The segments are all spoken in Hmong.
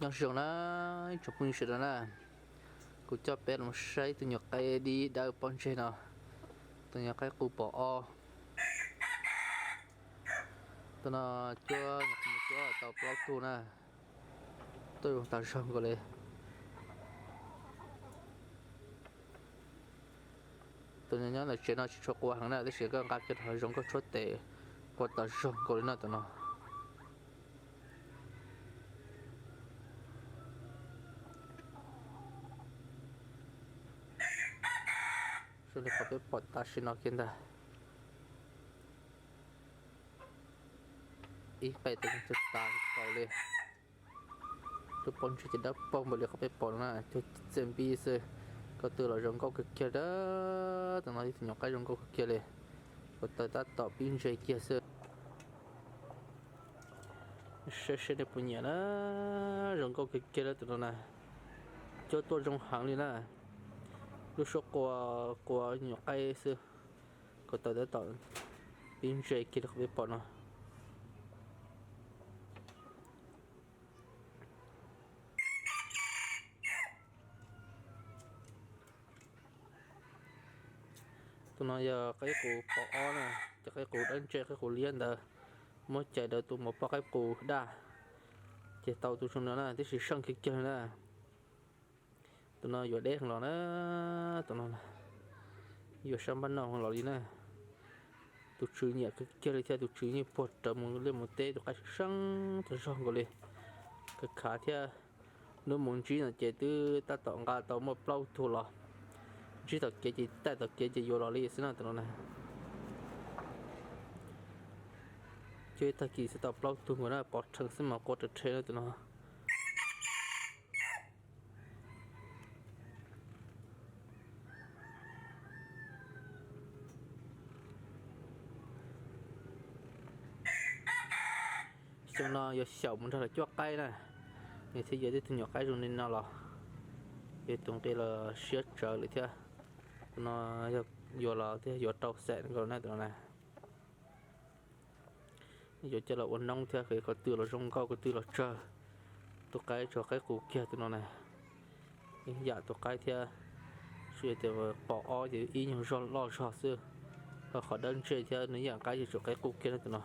Nyob zoo na, ib tsoom phooj ywg sawv daws na, kuv coj peb los saib tus nyuam qaib dib dawb pob ntseg no, tus nyuam qaib qus pom ob. Tus no cuab, nyuam qhuav mus cuab tau plaub tug na, tuaj zoo tas zog nkaus li. Tus no nyob ntawm tsev no tsis tshua qua heev na, tab sis koj nqa kiag rau hauv zoov koj tshuab tes qua tas zog nkaus li no tus no. Zoo li qhov peb pom tam sim no kiag ntag. Ib qe tes tag nkaus li. Lub pob ntseg ces dawb paug npaum li qhov peb pom no na, cuag txiaj npib xwb. Ko tw los zoo nkauj kawg kiag li. Tus no ib tug nyuam qaib zoo nkauj kawg kiag li. Ko taw tab tom pib ntse kiag xwb. Saib seb nej puas nyiam na, zoo nkauj kawg kiag li tus no na. Cuab tuaj zoo heev li na. Lub suab qua, qua nyuam qaib xwb. Ko taw tab tom pib ntse kiag li qhov peb pom no. Tus no yog qaib qus pom ob na, cov qaib qus dawb ntseg qaib qus liab ntawd, muab cais daws tus mos poj qaib qus daj, ces tau tus zoo no na, tib si seej kiag kiag li na. Tus no yuav deb heev los na, tus no yuav sab npab noj heev los li na. Tus tswv nyiam kawg kiag li thiab, tus tswv yeej puag rawv mus liaj mus teb tus qaib seej tas zog nkaus li. Khav khav thiab, hnub mus ntsib no ces twb tab tom nqa tau muaj plaub tug los. Ntsib tom kev ces taij tom kev ces yuav los li xwb na tus no na. Cuab ib tag kis xwb tau plaub tug nkaus na, pov rhees xwb mas qua rhe rhe na tus no. Xyoo no yuav xyaum mus nrog lawv cuab qaib na, nws thiaj yuav tib tug nyuam qaib zoo li no los, yog tus nqi los siab tsawv lawm thiab. Tus no yog yuav los thiab yuav rau xam nkaus na tus no na. Yuav coj los ua noob thiab, ko tw los zoo nkauj, ko tw los tsawg. Tus qaib tsuas qaib qus kiag tus no na. Ib yam tus qaib thiab, tsuas yog tias pom ob ces ib nyuag zog loj zog xwb. Ho qhov dawb ntseg thiab nws ib yam qaib ces tsuas qaib qus kiag na tus no.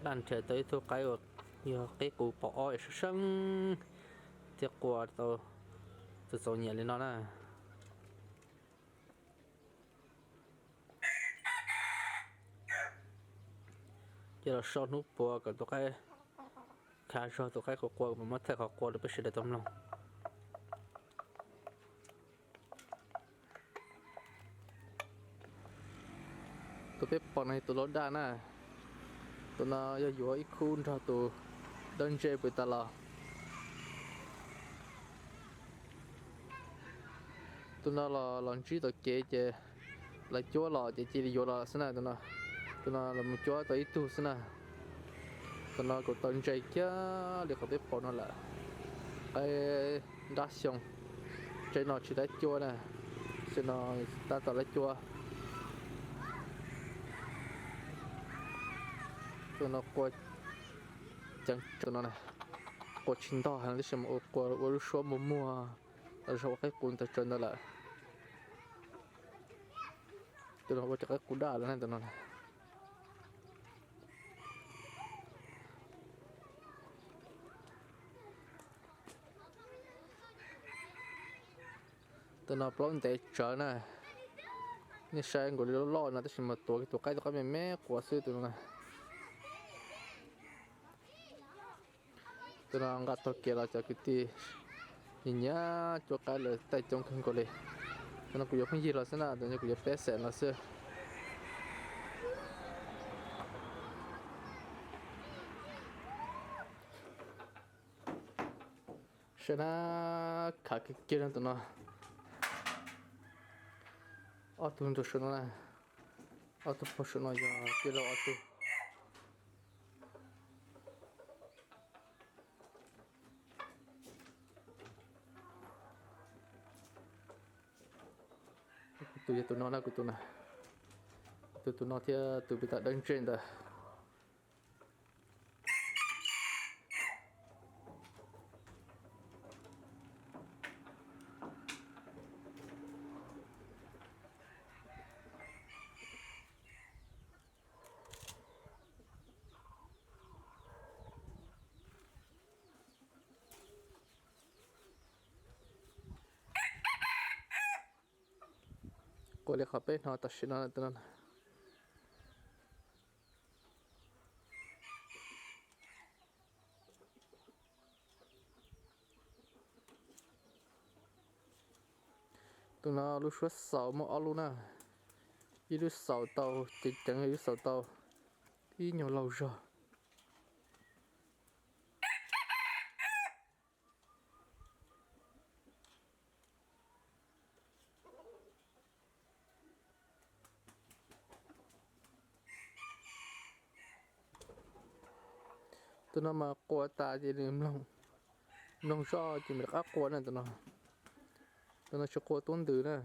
Daj nrhiav tau ib tug qaib uas yog qaib qus pom ob es seej seej thiab qua tau txaus txaus nyiam li no na. Ces los so hnub puav kom tus qaib khav zog, tus qaib qus qua mas muab thaij qhov qua rau peb sawv daws tau mloog. Tus peb pom no yog tus laub daj na. Tus no yog yuav ib khub nrog tus dawb ntseg pw tas los. Tus no los los ntsib tom kev ces lawv cuab los ces cia li yuav los xwb na tus no. Tus no los mus cuab tau ib tug xwb na. Tus no kuj tau ntse kiag li qhov peb pom no lawm. Qaib nrab xyoo, tsev no tsis tau cuab na, tsev no tab tom lawv cuab. Tus no qua ceev, tus no qua tsis ntog heev tab sis mas ua qua ua lub suab muag muag, los zog ua qaib qus ntawd tsawv ntawd lawm. Tus no ua cov qaib qus daj lawm na tus no. Tus no plaub ntev tsawv na. Nej saib nkaus li loj loj no tab sis mas tuav kiag tus qaib tus qab me me quav xwb tus no na. Tus no nqa taug kev los cov kwv tij nyiam nyiam cuab qaib lawm taij coob kawg nkaus li. Tus no kuv yuav pheej yig los xwb na, tus no kuv yuav peb xeem los xwb. Saib na, khav kiag kiag no tus no. Ob tug ntug saum no na, ob tug puag saum no yog tij laug ob tug. Kuv tus yog tus no na, kuv tus na, kuv Tus, tus no thiab tus pis tas dawb ntseg ntawd. Quaj li qhov peb hnov tam sim no tus no. Tus no lub suab xaus muaj ob lub na, ib lub xaus tau ceev ceev, ib lub xaus tau ib nyuag laug zog. Tus no mas quaj tas ces nws mloog zoj ces nws rov qab quaj na tus no. Tus no tsis quaj tub ntws na.